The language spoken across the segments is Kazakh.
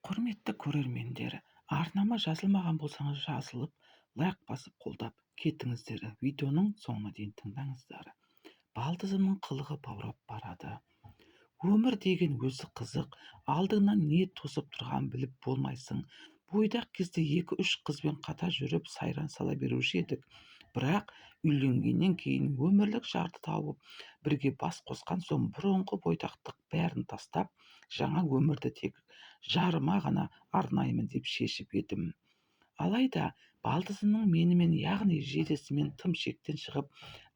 Құрметті көрермендер, арнама жазылмаған болсаңыз жазылып, лайк басып қолдап кетіңіздер. Видеоның соңына дейін тыңдаңыздар. Балдызымның қылығы баурап барады. Өмір деген өзі қызық, алдыңнан не тосып тұрғанын біліп болмайсың. Бойдақ кезде 2-3 қызбен қатар жүріп сайран сала беруші едік. Бірақ үйленгеннен кейін өмірлік жарды тауып, бірге бас қосқан соң бұрынғы бойдақтық бәрін тастап, жаңа өмірді тек жарыма ғана арнаймын деп шешіп едім. Алайда балдызымның менімен, яғни жездесімен тым шектен шығып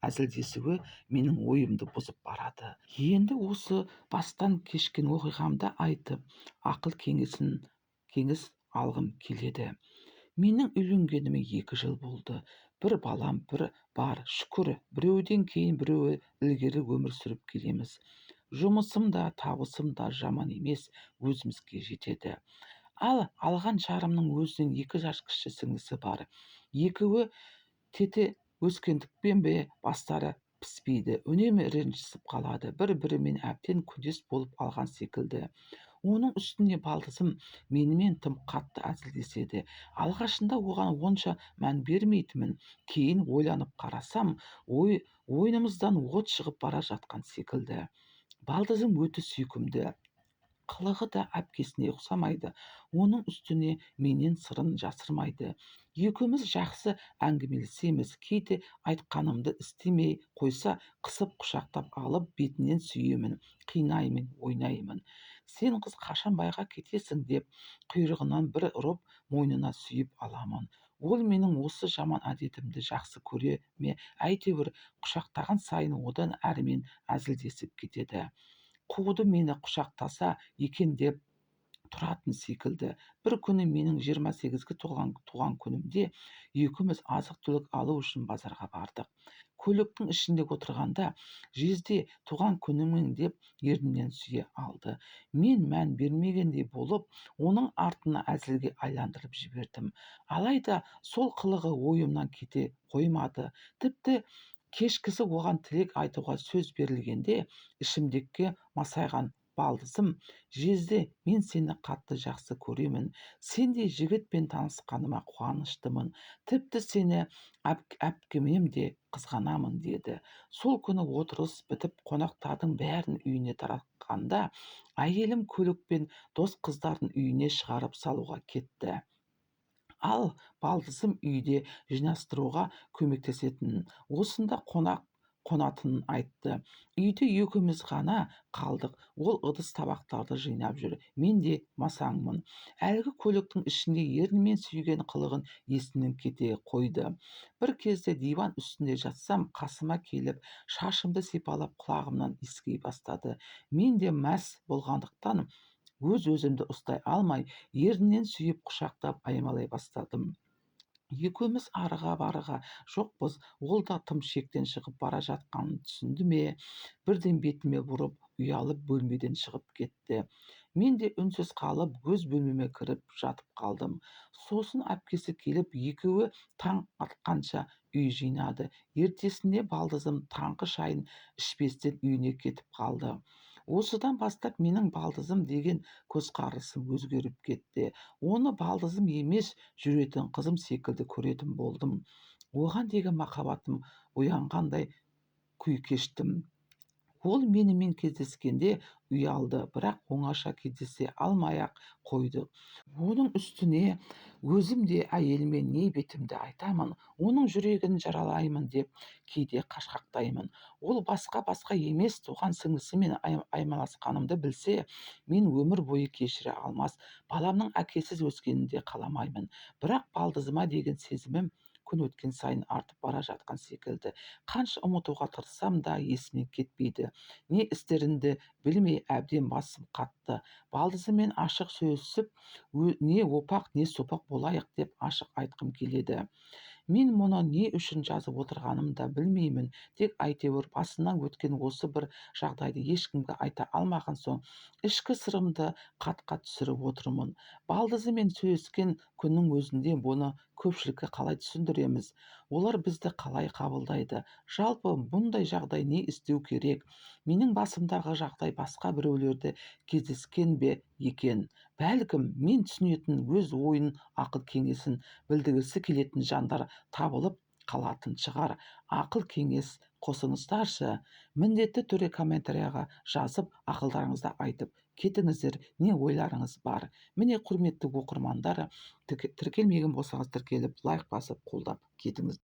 әзілдесуі менің ойымды бұзып барады. Енді осы бастан кешкен оқиғамды айтып, ақыл кеңес алғым келеді. Менің үйленгеніме 2 жыл болды. Бір балам бір бар, шүкір, біреуден кейін біреуі ілгері өмір сүріп келеміз. Жұмысым да, табысым да жаман емес, өзімізге жетеді. Ал алған жарымның өзінен 2 жас кіші сіңлісі бар. Екеуі тете өскендікпен бе бастары піспейді, үнемі ренжісіп қалады, бір-бірімен әбден күндес болып алған секілді. Оның үстіне балдызым менімен тым қатты әзілдеседі. Алғашында оған онша мән бермейтінмін. Кейін ойланып қарасам, ойынымыздан от шығып бара жатқан секілді. Балдызым өте сүйкімді. Қылығы да әпкесіне ұқсамайды. Оның үстіне менен сырын жасырмайды. Екеуміз жақсы әңгімелесеміз. Кейде айтқанымды істемей қойса, қысып құшақтап алып, бетінен сүйемін, қинаймын, ойнаймын. Сен қыз қашан байға кетесің деп құйрығынан бір ұрып, мойнына сүйіп аламын. Ол менің осы жаман әдетімді жақсы көре ме, әйтеуір құшақтаған сайын одан әрмен әзілдесіп кетеді. Қуды мені құшақтаса екен деп тұратын секілді. Бір күні менің 28-ге туған күнімде екеуміз азық-түлік алу үшін базарға бардық. Көліктің ішінде отырғанда, жезде туған күнімің деп ернімнен сүйе алды. Мен мән бермегендей болып, оның артына әзілге айландырып жібердім. Алайда сол қылығы ойымнан кете қоймады. Тіпті кешкісі оған тілек айтуға сөз берілгенде ішімдікке масайған балдызым, жезде, мен сені қатты жақсы көремін, сендей жігітпен танысқаныма қуаныштымын, тіпті сені әпкемнен де қызғанамын деді. Сол күні отырыс бітіп, қонақтардың бәрін үйіне таратқанда, әйелім көлікпен дос қыздарын үйіне шығарып салуға кетті. Ал балдызым үйде жинастыруға көмектесетінін, осында қонақ қонатынын айтты. Үйде екеуміз ғана қалдық. Ол ыдыс табақтарды жинап жүр. Мен де масаңмын. Әлгі көліктің ішінде ернімен сүйген қылығын есімнен кете қойды. Бір кезде диван үстінде жатсам, қасыма келіп, шашымды сипалап құлағымнан иіскей бастады. Мен де мәс болғандықтан өз-өзімді ұстай алмай, ернінен сүйіп құшақтап аймалай бастадым. Екеуміз арыға барыға жоқпыз, ол да тым шектен шығып бара жатқанын түсінді ме, бірден бетіме бұрып, ұялып бөлмеден шығып кетті. Мен де үнсіз қалып, өз бөлмеме кіріп жатып қалдым. Сосын әпкесі келіп, екеуі таң атқанша үй жинады. Ертесінде балдызым таңғы шайын ішпестен үйіне кетіп қалды. Осыдан бастап менің балдызым деген көзқарасым өзгеріп кетті. Оны балдызым емес, жүретін қызым секілді көретін болдым. Оған деген махаббатым оянғандай күй кештім. Ол менімен кездескенде ұялды, бірақ оңаша кездесе алмай-ақ қойды. Оның үстіне өзім де әйеліме не бетімді айтамын, оның жүрегін жаралаймын деп кейде қашқақтаймын. Ол басқа-басқа емес, туған сіңлісімен аймаласқанымды білсе, мен өмір бойы кешіре алмас, баламның әкесіз өскенін де қаламаймын. Бірақ балдызыма деген сезімім күн өткен сайын артып бара жатқан секілді. Қанша ұмытуға тырыссам да есімнен кетпейді. Не істерімді білмей әбден басым қатты. Балдызыммен ашық сөйлесіп, не опақ, не сопақ болайық деп ашық айтқым келеді. Мен мұны не үшін жазып отырғанымды да білмеймін. Тек әйтеуір басымнан өткен осы бір жағдайды ешкімге айта алмаған соң, ішкі сырымды хатқа түсіріп отырмын. Балдызыммен сөйлескен күннің өзінде бұны Көпшілікке қалай түсіндіреміз? Олар бізді қалай қабылдайды? Жалпы бұндай жағдай не істеу керек? Менің басымдағы жағдай басқа біреулерде кездескен бе екен? Бәлкім, мен түсінетін, өз ойын, ақыл кеңесін білдіргісі келетін жандар табылып қалатын шығар. Ақыл кеңес қосыңыздаршы. Міндетті түрде комментарияға жазып, ақылдарыңызды айтып кетіңіздер, не ойларыңыз бар. Міне, құрметті оқырмандар, тіркелмеген болсаңыз, тіркеліп, лайк басып, қолдап кетіңіз.